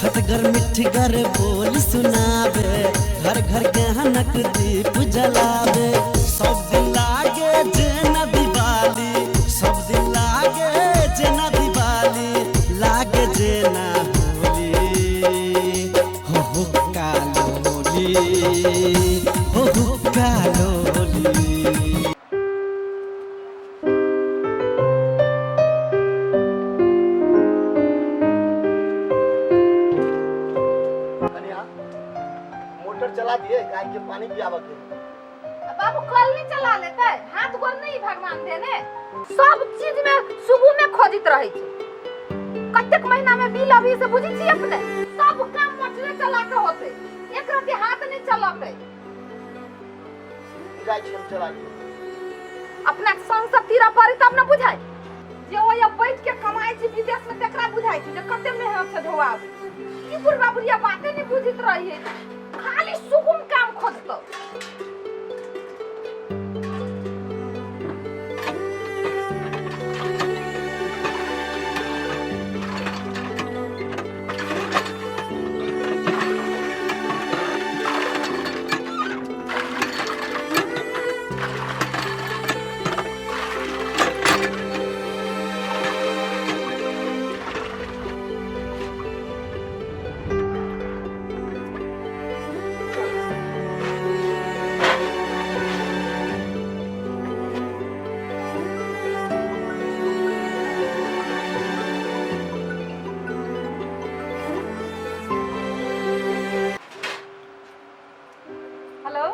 खटगर मिठगर बोल सुनावे, घर घर ज्ञानक दीप जलावे। सब दिन लागे जेना दिवाली, सब दिन लागे जेना दिवाली, लागे जेना होली, हो हुक्का लोली, हो हुक्का लोली। कनिया मोटर चला दिए, गाय के पानी पियाबा के। बाबू कल नहीं चला लेते, हाथ गोर नहीं भगवान देने। सब चीज में सुबह में खोजित रहे छै। कतेक महीना में बिल अभी से बुझी छी अपने। सब काम मोटरे चला के होते, एक रति हाथ नहीं चलते। जाइ छी हम चला दिए। अपना संग सब तीरा पड़ी तब न बुझाई। जे ओया बैठ के कमाई छी विदेश में तकरा बुझाई छी जे कते मेहनत से धोआबे। ई बुढ़वा बुढ़िया बाते नहीं बुझित रही है, खाली सुगुम काम खोजतो। हेलो,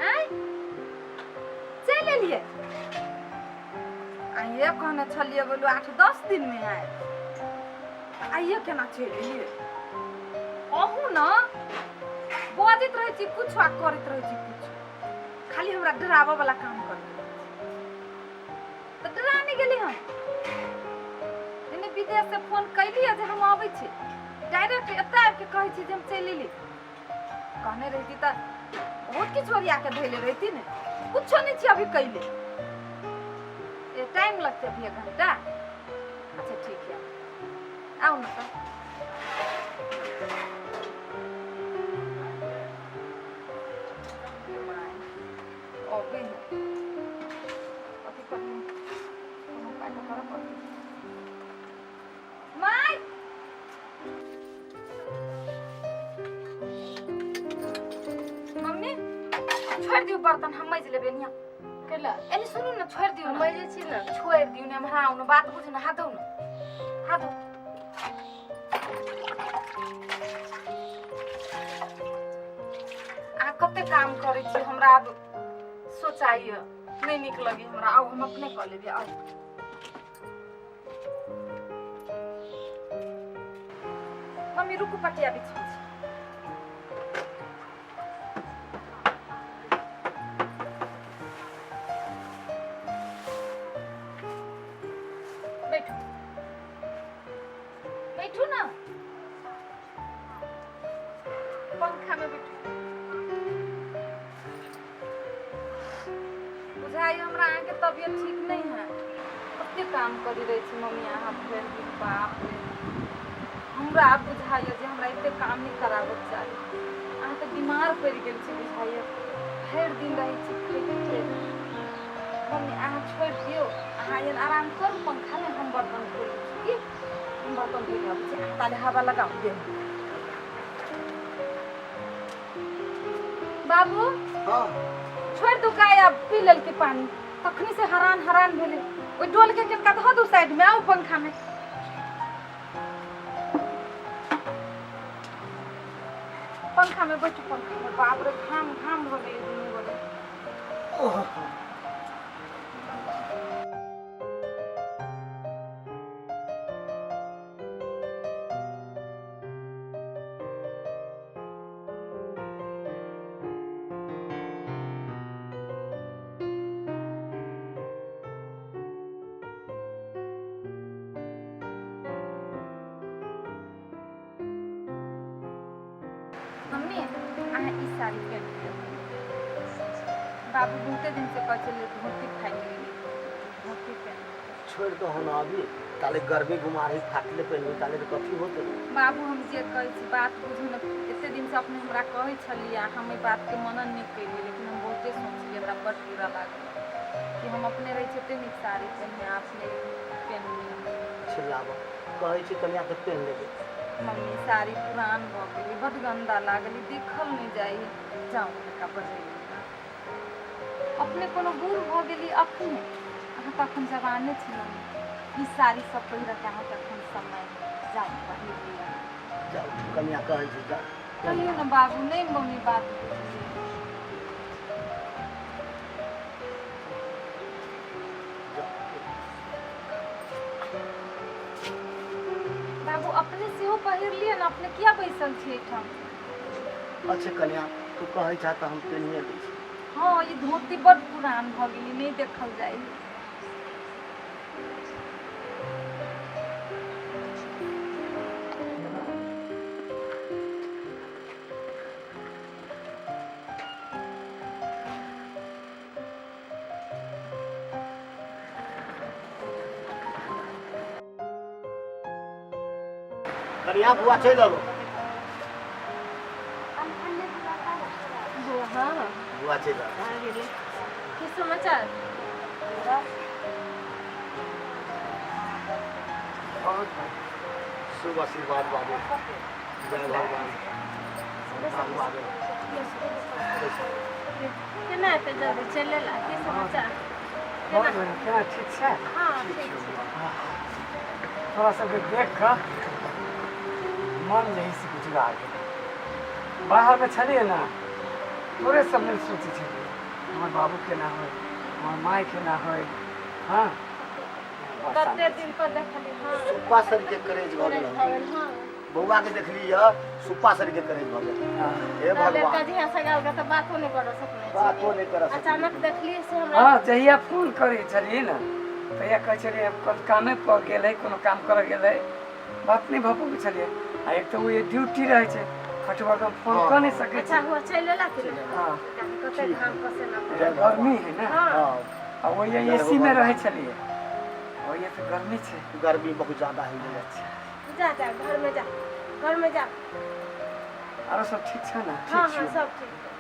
आय चलि एलियै? आइए कहने छलियै, बोलू 8-10 दिन में आयब, आइए केना चलि एलियै? अहूँ ने बजैत रहै छी किछु आ करैत रहै छी किछु, खाली हमरा डराबऽ वाला काम करैत रहै छी। तऽ डरा नहि गेली हम? एने विदेश से फोन कैलियै जे हम अबै छी, डायरेक्ट एतऽ आबि के कहै छी जे हम चलि एली। कहने रहिती तऽ बहुत किछु ओरिया के धैले रहिती ने। कुछो नहीं छी अभी कैले, ए टाइम लगतै अभी 1 घंटा। अच्छा ठीक है, आउ न तऽ। अबै है, कथी करियै, कोनो उपाय तऽ करऽ पड़तै। माय, मम्मी, छोड़ि दियौ बर्तन, हम माजि लेबै। निया केला? एने सुनू ने, छोड़ि दियौ हम ने। माजै छी ने। छोड़ि दियौ ने, हमरा आउ ने, बात बुझू ने। हाथ धो ने, हाथ धो। अहाँ कते काम करै छी, हमरा आब सोचाइए नहि नीक लगे हमरा। आउ, हम अपने कऽ लेबै, आउ। मम्मी रुकू, पटिया बिछबै छी। बैठू, बैठू ना, पंखा में बैठू। बुझाइ हमरा अहाँके तबियत ठीक नहीं है। कते काम करी रहे छी मम्मी अहाँ भरि दिन, बाप रे। हमरा आब बुझाइए जे हमरा एते काम नहीं कराबक चाही। अहाँ तऽ बीमार पड़ि गेल छी बुझाइए, भरि दिन रहै छी खैते। मम्मी अहाँ छोड़ि दियौ, अहाँ एहन आराम करू पंखामे, हम बर्तन धो लै छी। की हम बर्तन धो के अबै छी, अहाँ ताले हवा लगाउ देह। बाबू। हाँ। छोड़ि दू, गाय आब पी लेलकै पानी, तखनी से हरान हरान भेलै। ओहि डोल के कनिका धऽ दू साइड में, आउ पंखा में। पंखा में बैठू, पंखा में। बाप रे, घाम घाम भऽ गेलै दुनू गोटे। मम्मी अहाँ ई साड़ी पहन लिअ। बाबू बहुते दिन से कहै छलै धोती फाटि गेलै, धोती पहन। छोड़ि दहो ने अभी। ताले गर्मी गुमारी फाटले पहिनबै ताले तऽ कथी होतै। बाबू हम जे कहै छी बात बुझू ने, एते दिन से अपने हमरा कहै छलियै आ हम एहि बातके मनन नहि केलियै, लेकिन हम बहुते सोचलियै, हमरा बड्ड बुरा लागल कि हम अपने रहै छी एते नीक साड़ी पहिने आ अपने पेन्हली। अच्छा लाबऽ कहै छी कनिया तऽ पेन्ह लेबै। मम्मी साड़ी पुरान भऽ गेलै, बड्ड गन्दा लागल, ई देखल नहि जाइ। जाउ हुनका बजैली। अपने कोनो बूढ़ भऽ गेली अखने? अहाँ तऽ अखन जवाने छी मम्मी, ई साड़ी सब पहिरके अहाँके अखन समय है, जाउ पहिर लिअ। जाउ कनिया कहै छी जाउ। कहियौ ने बाबू। नहि मम्मी बात बुझलियै। जाउ। बाबू अपने सेहो पहिर लिअ ने, अपने किया बैसल छी एहिठाम? अच्छा कनिया तू कहै छह तऽ हम पेन्हिए लै छी। हँ ई धोती बड्ड पुरान भऽ गेली, नहि देखल जाइ। कनिया बुआ चलि अलो। हाँ। बुआ चलि अलो। की समाचार? बहुत शुभ आशीर्वाद बाबू, जय भगवान बाबू आगे। केना एते जल्दी चलि एला? की समाचार? बहुत बढ़िआँ। केना ठीक छै? हाँ ठीक छै। तोरा सबके देख कऽ मन जे है से जुड़ा गेल। बाहरमे छलियै ने तोरे सब लेल सोचै छलियै, हमर बाबू केना होइ, हमर माय केना होइ। हँ कते दिन पर देखली। हाँ सुप्पा सर के करेज भऽ गेल। भऽ गेल। हाँ बौआ के देखली यऽ सुप्पा सर के करेज भऽ गेल। हे भगवान। जहिया से गेल तऽ बातो नहि करऽ सकलै। बातो नहि करऽ सकलै। अचानक देखलियै से हमरा। हँ जहिया फोन करै छलियै ने तहिया कहै छलियै कत कामे पर गेल है, कोनो काम करऽ गेल है, बात नहि भऽ पबै छलियै। आ एक तऽ ओ ड्यूटी रहै छै खटबर, फोन कऽ नहि सकै अच्छा छी। हुआ चलि एला कि नहि? हँ। कते घाम पसेना। जय गर्मी है ने। हाँ। हँ। आ ओहि एसी मे रहै छलियै, ओहि तऽ गर्मी छै। गर्मी बहुत ज्यादा है। अच्छा जा जा घर में जा, घर में जा। आरो सब ठीक छै ने? हाँ हाँ सब ठीक सब।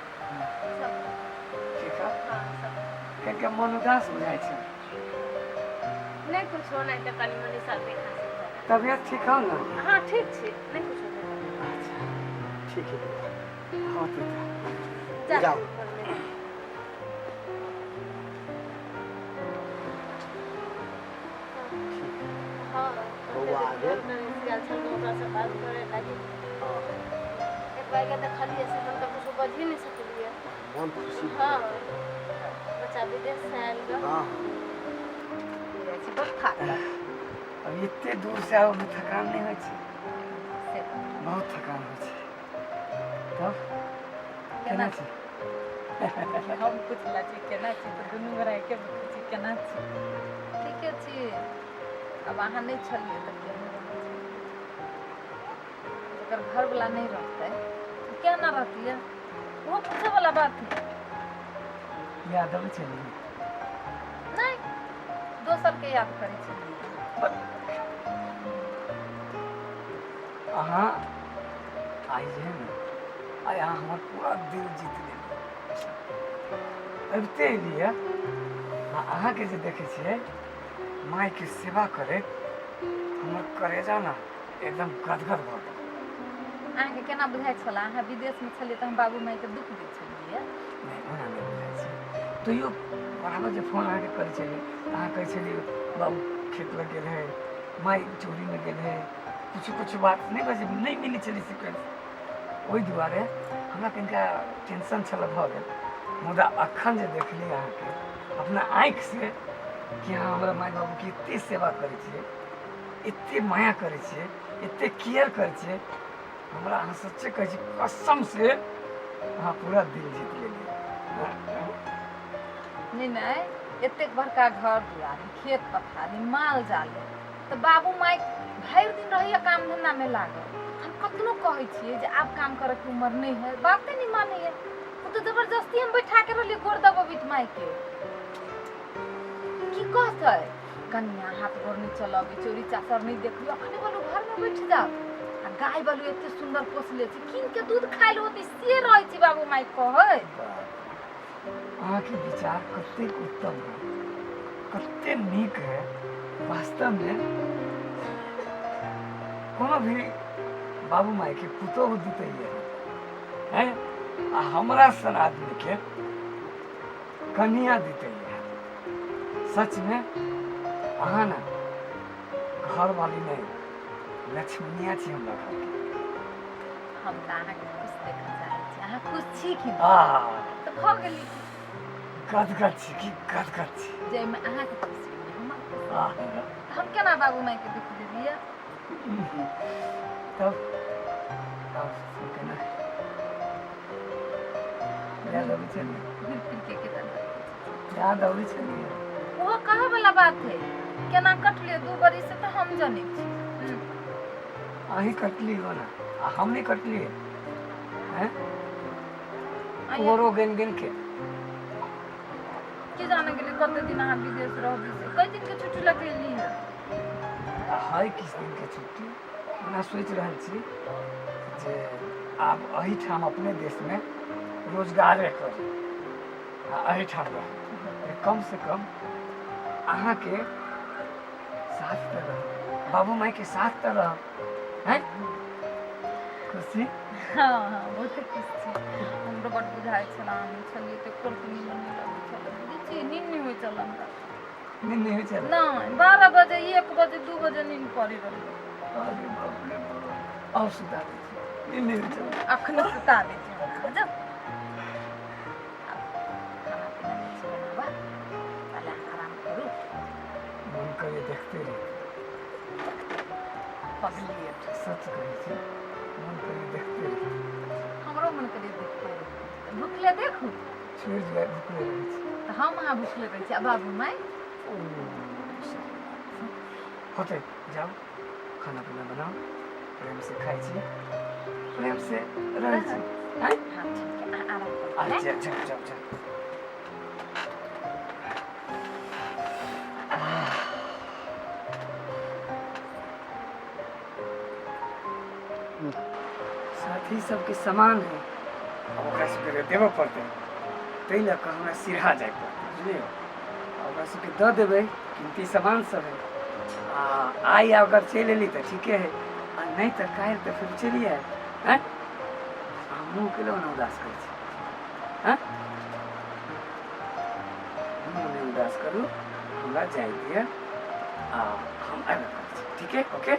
ठीक है। हाँ सब। कनिका मन उदास बुझाइ छै। नहीं कुछो नहीं तऽ कनि मनि सर्दी खाँसी भऽ गेल। तबियत ठीक हौ ने? हाँ ठीक छी, नहीं कुछो भेल। अच्छा ठीक है। हाँ तऽ जा। जाओ। घर में जा। हाँ बौआ आ गेल। गेल छलहुँ ओकरासँ बात करे लागी। हँ। एक बार के देखलियै से हम तऽ कुछो बजिए नहि सकलियै। मन खुशी भऽ हाँ गेल। बच्चा विदेश से आयल ग। हँ। जाइ छी बड़ थाकल। अब एते दूर से आबऽमे थकान नहि होइ छै? से बहुत थकान होइ छै। तब केना छै? हम पुछला छी केना छी तऽ दुनू गोरा एके बेर कहै छी केना छी। ठीके छी। आब अहाँ नहि छलियै तऽ केहन रहै छै जकर घरवला नहि रहतै, ओ केना रहतियै? ओहो पूछैवला बात है। याद अबै छै ने? नहि, दोसरके याद करै छलियै। अहाँ आइ जे है ने, आइ अहाँ हमर पूरा दिल जीत लेलियै। अबिते एलियै आ अहाँके जे देखै छियै मायके सेवा करैत, हमर करेजा ने एकदम गदगद भऽ गेल। अहाँके केना बुझाइ छलै? अहाँ विदेशमे छलियै तऽ हम बाबू मायके दुःख दै छलियै? नहि, ओना नहि बुझाइ छै। तैयो बराबर जे फोन अहाँके करै छलियै तऽ अहाँ कहै छलियै बाबू खेत लग गेल है, माय चोरीमे गेल है, किछु किछु बात नहि बजै, नहि मिलै छलै सिक्वेंस। ओहि दुआरे हमरा कनिका टेंशन छल भऽ गेल। मुदा अखन जे देखलियै अहाँके अपना आँखिसँ कि अहाँ हमरा माय बाबूके एते सेवा करै छियै, एते माया करै छियै, एते केयर करै छियै, हमरा अहाँ सच्चे कहै छी, कसमसँ अहाँ पूरा दिल जीत लेलियै। नहि नहि, एतेक बड़का घर दुआर है, खेत पथार है, माल जाल है, तऽ बाबू माय भरि दिन रहैया काम धंधामे लागल। हम कतनो कहै छियै जे आब काम करैके उमर नहि है, बाते नहि मानैया ओ। तऽ जबरदस्ती हम बैठा के रहलियै गोर दबबैत मायके। की कहतै? कनिया हाथ गोर नहि चलबै, चोरी चासर नहि देखबै, अखने बोलू घरमे बैठ जाउ। आ गाय बालू एते सुंदर पोसले छी, कीन के दूध खाइल होतै से रहै छी बाबू माय कहै। अहाँके विचार कतेक उत्तम है, कतेक नीक है। वास्तवमे कोनो भी बाबू मायके पुतोहु दितैए हैं, आ हमरा सन आदमीके कनिया दितैए। सचमे अहाँ ने घरवाली नहि, लक्ष्मणिया छी हमरा घरके। हम तऽ अहाँके खुश देखऽ चाहै छी। अहाँ खुश छी कि नहि? आ तऽ भऽ गेली। गदगद छी कि गदगद छी। जाहिमे अहाँके खुशी ओहिमे हमर खुशी। आ तऽ हम केना बाबू मायके दुख देलियै? तब आब केना याद अबै छै ने? घुरि फिर के केतना याद अबै छै ने? ओहो कहै वाला बात है, केना कटलियै 2 बरी से तऽ हम जनै छी। अहीं कटली हो ना, आ हम नहीं कटली हैं? अहीं- कोरो गिन गिन के की जाने गेली कते दिन अहाँ विदेश रहबै से, कई दिन के छुट्टी लऽ के एली है? आ है किछु दिनके छुट्टी। ओना सोचि रहल छी जे आब एहिठाम अपने देशमे रोजगारे करी आ एहिठाम रही, कम से कम अहाँके साथ तऽ रहब, बाबू मायके साथ तऽ रहब। हैं, खुशी? हाँ हाँ, बहुत खुश छी। हमरो बड बुझाइ छल, अहाँ नहि छलियै तऽ एको रत्ती नींद नहि लगै छल। बुझै छियै, नींद नहि होइ छल हमरा। नींद नहि होइ छल? नहि, 12 बजे, 1 बजे, 2 बजे नींद पड़ि रहल। अरे बाप रे बाप, आउ सुता दै छी। नींद नहि होइ छल? अखने सुता दै छी हमरा, जाउ। आब खाना पीना नहि छै बनाबऽ, पहिले अहाँ आराम करू। मन करे देखते रही। पगलिए। सच कहै छी, मन करे देखते रही। हमरो मन करे देखते रही। तऽ भुखले देखू? छोड़ि दिअ, भुखले रहै छी। तऽ हम अहाँ भुखले रहै छी आ बाबू माय? ओ होतै, जाउ खाना पीना बनाउ, प्रेम से खाइ छी, प्रेम से रहै छी। हैं? हाँ ठीक है, अहाँ आराम करू। अच्छा, जाउ जाउ जाउ। साथी सबके सामान है, अब ओकरा सबके देबऽ पड़तै, ताहि लऽ कऽ हमरा सिरहा जाय पड़तै, बुझलियै? आ ओकरा सबके दऽ देबै, कीमती सामान सब है। आ आइ अगर चलि एली तऽ ठीके है, आ नहि तऽ काल्हि तऽ फेर चलि आयब। आँय, अहाँ मुँह केलहुँ ने उदास करै छी? आँय, मुँह नहि उदास करू, हमरा जाय दिअ आ हम आबि करै छी। ठीक है, ओके।